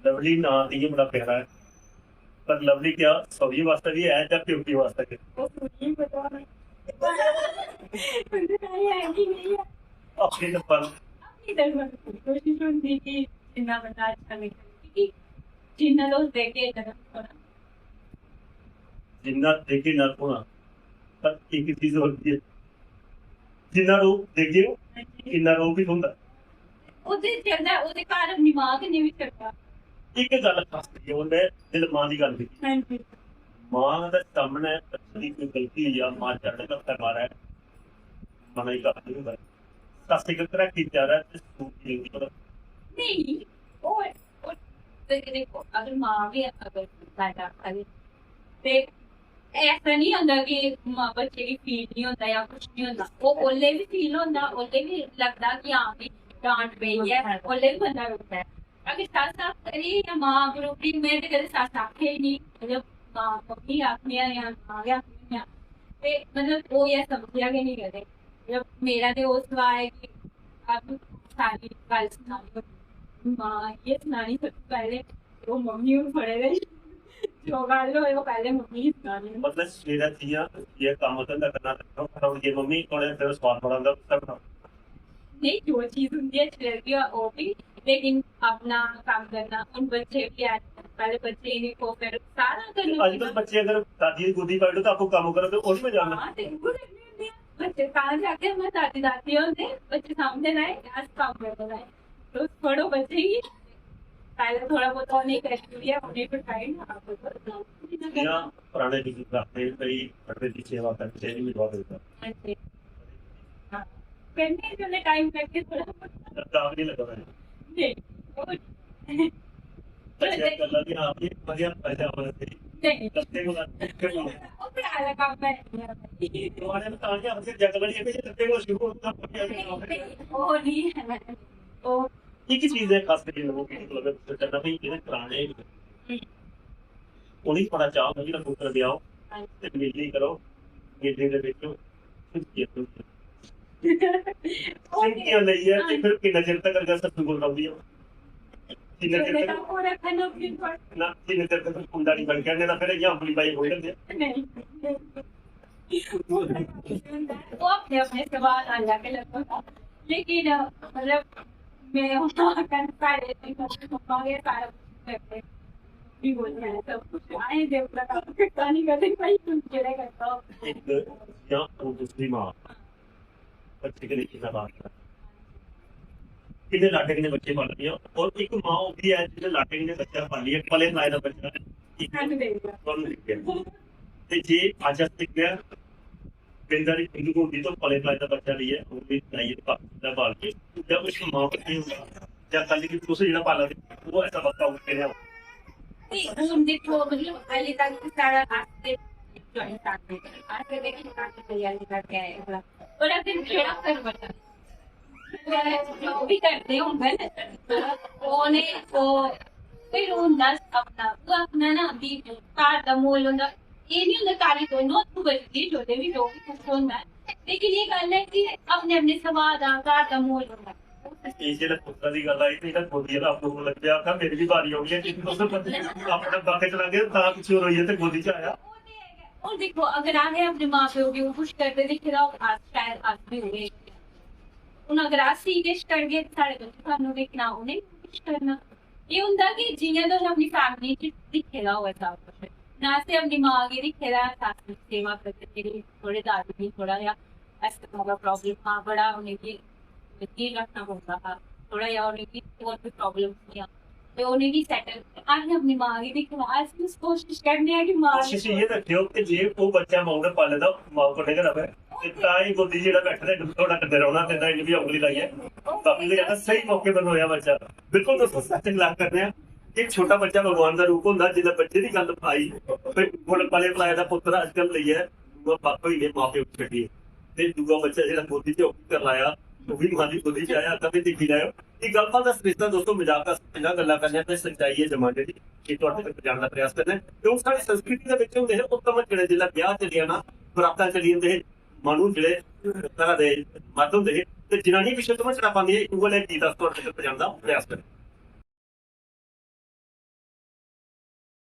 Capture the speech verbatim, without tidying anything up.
Lovely नांऽ ते इ'यां बड़ा प्यारा ऐ, पर लवली क्या सौरिये वास्तै बी ऐ जां प्योकिये वास्तै गै? ਉਹ ਸੁਣੀ ਬਤਾ। ਮੈਨੂੰ ਤਾਂ ਇਹ ਹੈ ਕਿ ਨਹੀਂ ਹੈ। अपने नंबर अपनी तरफ कोशिश होती कि जिन्ना बंदा अच्छा निकले, क्योंकि जिन्ना लोग देखे इतना थोड़ा। जिन्ना देखे ना थोड़ा, पर एक चीज और भी है, जिन्ना रोग देखे हो, इन्ना रोग भी होंदा। ਉਹਦੇ ਚੰਗਾ ਉਹਦੇ ਕਾਰਨ ਦਿਮਾਗ ਨਹੀਂ ਵੀ ਚੱਲਦਾ। ਇੱਕ ਗੱਲ ਖਾਸ ਕਰੀ ਉਹਨੇ ਦਿਲ ਮਾਂ ਦੀ ਗੱਲ ਕੀਤੀ। ਹਾਂਜੀ। ਮਾਂ ਦੇ ਸਾਹਮਣੇ ਬੱਚੇ ਦੀ ਕੋਈ ਗਲਤੀ ਹੋਈ ਆ, ਮਾਂ ਚੰਡ ਕਰਤਾ ਮਾਰਾ ਹੈ, ਮਨਾ ਹੀ ਕਰ ਨਹੀਂ ਹੁੰਦਾ। ਸੱਸ ਇੱਕ ਤਰ੍ਹਾਂ ਕੀ ਚਾਰਾ ਤੇ ਸੂਟ ਨਹੀਂ ਹੁੰਦਾ। ਨਹੀਂ, ਉਹ ਉਹ ਤੇ ਦੇਖੋ, ਅਗਰ ਮਾਂ ਵੀ ਅਗਰ ਸਾਡਾ ਕਰੇ ਤੇ ਐਸਾ ਨਹੀਂ ਹੁੰਦਾ ਕਿ ਮਾਂ ਬੱਚੇ ਦੀ ਫੀਲ ਨਹੀਂ ਹੁੰਦਾ ਜਾਂ ਕੁਝ ਨਹੀਂ ਹੁੰਦਾ। ਉਹ ਉਹਲੇ ਵੀ ਫੀਲ ਹੁੰਦਾ, ਉਹਲੇ ਵੀ ਲੱਗਦਾ ਕਿ ਹਾਂ ਵੀ ਡਾਂਟ ਪਈ ਹੈ, ਉਹਲੇ ਵੀ ਬੰਦਾ ਰੁਕਦਾ ਹੈ। ਅਗਰ ਸੱਸ ਆਪ ਕਰੀ ਜਾਂ ਮਾਂ ਆਪ ਰੁਕੀ, ਮੈਂ ਤੇ ਕਦੇ ਸੱਸ ਆਖੇ ਹੀ ਨਹੀਂ। ਮਤਲਬ ਮਾਂ ਮੰਮੀ ਆਖਿਆ ਜਾਂ ਮਾਂ ਆਖਿਆ, ਤੇ ਮਤਲਬ ਉਹ ਇਹ ਸਮਝਿਆ ਕਿ ਨਹੀਂ ਕਦੇ। ਮਤਲਬ ਮੇਰਾ ਤੇ ਉਹ ਸਵਾਲ ਹੈ ਕਿ ਆਪ ਸਾਰੀ ਗੱਲ ਸੁਣਾਓ। ਮਾਂ ਇਹ ਸੁਣਾਣੀ ਸਭ ਤੋਂ ਪਹਿਲੇ ਉਹ ਮੰਮੀ ਨੂੰ ਫੜੇ ਦੇ, ਜੋ ਗੱਲ ਹੋਏ ਉਹ ਪਹਿਲੇ ਮੰਮੀ ਨੂੰ ਸੁਣਾਣੀ। मतलब मेरा जिया ये काम होता है, करना था, और ये मम्मी थोड़े देर स्वाद बनाऊंगा, तब ना। नहीं, जो चीज ਹੁੰਦੀ ਹੈ अच्छी लगती है वो भी, लेकिन अपना काम करना, उन बच्चे भी आए, पहले बच्चे ही को फिर सारा करना आजकल बच्चे अगर दादी की गोदी बैठो तो आपको काम करो तो और में जाना। हाँ, तो वो करनी होती है। बच्चे कहाँ जाके हमारे दादी दादी होते, बच्चे सामने लाए, आज काम करने लाए। तो छोड़ो बच्चे ही, पहले थोड़ा बहुत और नहीं कर लिया, उन्हें तो टाइम आपको या पुराने बुजुर्ग आते हैं, कई बड़े की सेवा करते हैं, भी बहुत होता है। हाँ जी। हाँ। करने के लिए टाइम करके थोड़ा बहुत दाग नहीं लगा है। नहीं, वो अच्छा, कर लगे आपने बढ़िया पैसा वाला थे। नहीं, तत्ते को करते हो। वो क्या लगा मैं तुम्हारे तो ताकि हमसे जंगल ये भी तत्ते को शुरू होता है। नहीं, नहीं, वो नहीं है। वो एक ही चीज है खास करके लोगों की मतलब करना भाई, ये कराने उन्हें बड़ा चाह होता है कि पुत्र ब्याह ਤੇ ਮਿਲਣੀ ਕਰੋ, ਮਿਲਣੀ ਦੇ ਵਿੱਚ वो ਚਿੰਤੀਆਂ ਲਈ ਹੈ ਤੇ ਫਿਰ ਕਿੰਨਾ ਚਿਰ ਤੱਕ ਅਰਗਾ ਸੱਤੂ ਕੋਲ ਰਹੂਗੀ? ਕਿੰਨਾ ਚਿਰ नहीं, ਤੱਕ वो रखना फिर पर ਨਾ ਕਿੰਨੇ ਚਿਰ ਤੱਕ ਕੁੰਡਾ ਨਹੀਂ ਬਣ ਗਿਆ, ਨਹੀਂ ਤਾਂ ਫਿਰ ਇਹ ਅੰਬਲੀ ਬਾਈ ਹੋ ਜਾਂਦੇ ਆ। नहीं। वो अपने अपने सवाल आ जाके लगता, लेकिन मतलब मैं वहाँ कर सारे मम्मा के सारा कुछ करते, भी बोलते हैं सब कुछ आए देवता का पानी करते भाई तुम केड़ा करता हो। ਇੱਕ ਜਾਂ ਉਹ ਦੂਸਰੀ ਮਾਂ ਬੱਚੇ ਦੇ ਲਈ ਕਿੰਨਾ ਬਾਤ ਹੈ, ਕਿੰਨੇ ਲਾਟੇ ਕਿੰਨੇ ਬੱਚੇ ਪਾਲਦੀ ਆ। ਔਰ ਇੱਕ ਮਾਂ ਹੁੰਦੀ ਹੈ ਜਿਹਨੇ ਲਾਟੇ ਕਿੰਨੇ ਬੱਚਾ ਪਾਲੀ ਹੈ, ਪਲੇ ਪਾਏ ਦਾ ਬੱਚਾ ਇੱਕ खाने देगा। ਤੁਹਾਨੂੰ ਦਿੱਤੇ। ਤੇ ਜੇ ਅੱਜ ਅਸੀਂ ਕਿਹਾ ਬਿੰਦਾਰੀ ਹਿੰਦੂ ਹੁੰਦੀ ਤਾਂ ਪਲੇ ਪਾਏ ਦਾ ਬੱਚਾ ਨਹੀਂ ਹੈ, ਉਹ ਵੀ ਚਾਹੀਏ ਤਾਂ ਬਾਲ ਕੇ ਜਾਂ ਕੁਛ ਮਾਂ ਬੱਚੇ ਹੁੰਦਾ ਜਾਂ ਕੱਲ ਕੀ ਤੁਸੀਂ ਜਿਹੜਾ ਪਾਲਾ ਉਹ ਐਸਾ ਬੱਚਾ ਉੱਠ ਕੇ ਲਿਆਓ। नहीं, उन देखो मतलब पहले तक सारा रास्ते ज्वाइन करते हैं। आज के देखिए काम की तैयारी करके आए हैं। और अगर मेरा कर बता, जो भी करते होंगे ना, उन्हें तो फिर उन दस अपना, वो अपना ना भी कार का मोल होंगे। ये नहीं होंगे कारी दोनों तू बजती जो भी लोग कुछ होंगे। लेकिन ये गल्ल है कि अपने अपने स्वभाव दा, घर दा म्हौल होंदा। ਇਹ ਜਿਹੜਾ ਪੁੱਤਰ ਦੀ ਗੱਲ ਆਈ ਤੇ ਇਹਦਾ ਗੋਦੀ ਵਾਲਾ ਆਪ ਨੂੰ ਲੱਗਿਆ ਆਖਾ ਮੇਰੀ ਵੀ ਵਾਰੀ ਆਉਣੀ ਹੈ, ਕਿਉਂਕਿ ਉਸ ਬੰਦੇ ਆਪਣਾ ਬਾਕੇ ਚਲਾ ਗਿਆ ਤਾਂ ਪਿੱਛੇ ਰੋਈਏ ਤੇ ਗੋਦੀ ਚ ਆਇਆ। और देखो, अगर असें अपने मां प्यो गी खुश करदे दिक्खे दा होग, अस शायद अस बी उ'नें हून अगर अस ही किश करगे ते साढ़े बच्चे सानू दिक्खना, उ'नें बी किश करना। एह् होंदा कि जि'यां तुस अपनी फैमिली च दिक्खे दा होऐ सब कुछ, ना असें अपनी मां गी दिक्खे दा, सस्स दी सेवा करदे, जेह्ड़ी थोह्ड़े दादू गी थोह्ड़ा जेहा इस तरह दा प्रॉब्लम हा, बड़ा उ'नेंगी यकीन रक्खना पौंदा हा, थोह्ड़ा जेहा उ'नेंगी होर बी प्रॉब्लम हियां ते उ'नेंगी सैटल। असें अपनी मां गी दिक्खना, अस बी कोशिश करने आं कि मां कोशिश ये रखियो कि जे वो बच्चा मां ने पाले दा, मां को नहीं रहे, ते तां ही गोदी जेह्ड़ा बैठे दे थोड़ा डरदे रौह्ना ते तां इ'यां बी औंगली लाइयै बाकी दे ज्यादा सही मौके पर होया बच्चा। बिल्कुल दोस्तों, सच गल्ल करने आं। एक छोटा बच्चा भगवान दा रूप होंदा, जिसलै बच्चे दी गल्ल आई, ते हुन पले पलाए दा पुत्तर अजकल लेइयै दूआ बक्ख होई गे, मां प्यो छड्डियै, ते दूआ बच्चा जेह्ड़ा गोदी च उप्पर लाया, ओह् बी मां दी गोदी च आया, कदें दिक्खी लैओ। एह् गल्लबात दा सरिस्ता दोस्तों मजाक दा, चंगा गल्लां करने ते सच्चाई ऐ जमाने दी, एह् तुआढ़े तक पजाने दा प्रयास करना ऐ। क्यों साढ़ी संस्कृति दे बिच होंदे हे, उत्तम जेह्ड़े जिसलै ब्याह चली जाना, बरातां चली जंदे हे, माह्नू जेह्ड़े घरा दे मर्द होंदे हे ते जनानी पिच्छे तमाशड़ा पांदी ही, उ'ऐ लेहा गीत अस तुआढ़े तक पजाने दा प्रयास करने।